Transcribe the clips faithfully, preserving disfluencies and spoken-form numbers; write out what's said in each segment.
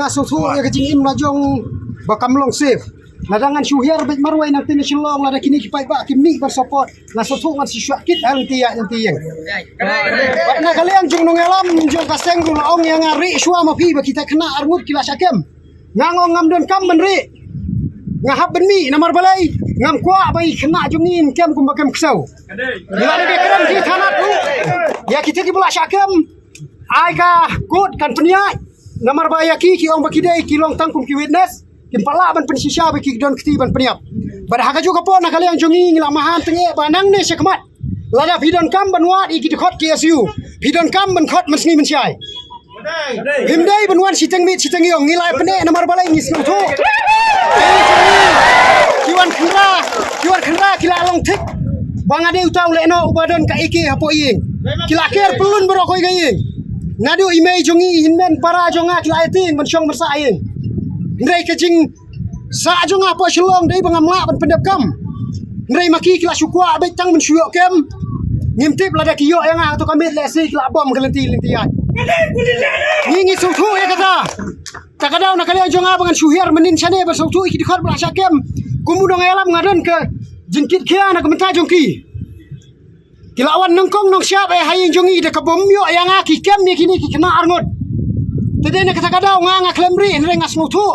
Nga sngewthuh ïa ka jingim la jong ba kam long safe. Lada ngan shu hiar beit marwei nangta na Shillong, lada kine ki paidbah kim mih ban support, nga sngewthuh ngan shu shuwa kit ha lynti ïa lynti ïeng. Bad na ka liang jong nongïalam jong ka seng ruh la ong ïa nga, rieh shuwa ma phi ba kita khynnah arngut ki la shah kem. Nga ong ngam donkam ban rieh. Nga hap ban mih namar balei ngam kwah ba i khynnah jong ngi in kem kumba kem ksew. Ngi la dep ïakren ki thanat ruh ïa kita kiba la shah kem. Ai ka kot kan pynïaid. Namar ba ïa ki, ki ong ba ki dei ki long tang kum ki witness. Kim pat lah ban pynshisha ba ki don kti ban pynïap. Bad ha kajuh ka por na ka liang jong ngi ngi la maham tyngeh ba nangne shakhmat, lada phi donkam ban wad ïa ki dkhot K S U, phi donkam ban khot mynsngi mynshai. Phim dei ban wan shiteng miet shiteng ïong, ngi la ïapyneh namar balei ngi sngewthuh. Ki wan khynra, ki wan khynra ki la long thik ba nga dei uta u lehnoh uba don ka A K hapoh ïing. Ki la ker pyllun baroh kawei ka ïing. Naduh i mei jong ngi, i hynmen para jong nga ki la ïatieng ban shong ban sah ïing. Hynrei ka jing sah jong nga hapoh Shillong dei ba ngam lah ban pyndep kam. Hynrei ma ki ki la shu kwah beit tang ban shu ïoh kem. Ngim tip lada ki ïoh ïa nga ha kato ka miet lehse ki la bom ka lynti lynti ïaid. Ngi ngi sngewthuh ïa kata. Ta ka daw na ka liang jong nga ba ngan shu hiar mynnin shane ban sngewthuh ïa ki dkhot ba la shah kem. Kum u nongïalam nga don ka jingkitkhia na ka bynta jong ki. Ki la wan nyngkong nyngshap eh ha ïing jong ngi da kaba ym ïoh ïa nga ki kem ïa kine ki khynnah arngut. Te dei na kata ka daw nga nga khlem rieh hynrei nga sngewthuh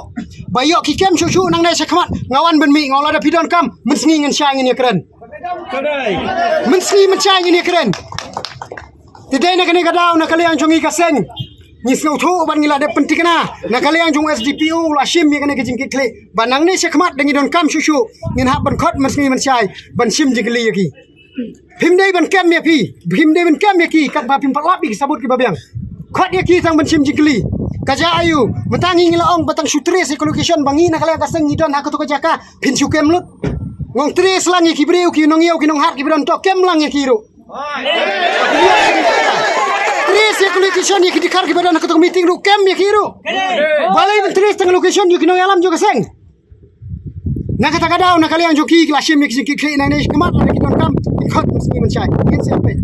ba ïoh ki kem shuh shuh nangne shakhmat. Nga wan ban mih, nga ong lada phi donkam mynsngi mynshai ngin ïakren. Mynsngi mynshai ngin ïakren. Te dei na kane ka daw na ka liang jong ngi ka seng, ngi sngewthuh bad ngi la dep pynthikna na ka liang jong S D P O, u la shim ïa kane ka jingkitkhlieh ba nangne shakhmat da ngi donkam shuh shuh ngin hap ban khot mynsngi mynshai ban shim jingkylli ïa ki. Phim dei ban kem ïa phi, phim dei ban kem ïa ki katba phim pat lap ïa ki sabut kiba biang. Khot ïa ki tang ban shim jingkylli. Ka jia aiu? Mynta ngi ngi la ong ba tang shu trace ïa ka location ba ngi na ka liang ka seng ngi don ha kato ka jaka, phin shu kem lut. Ngong trace lang ïa ki briew, ki nongïew ki nonghat kiba don to, kem lang ïa ki ruh. Trace ïa ka location ïa ki dkhar kiba don ha kato ka meeting ruh, kem ïa ki ruh. Balei ban trace tang location ïa ki nongïalam jong ka seng? Na kata ka daw na ka liang jong ki ki la shim ïa ki jingkitkhlieh nangne shakhmat lada ki donkam kin khot mynsngi mynshai. Ngin sa ïa peit.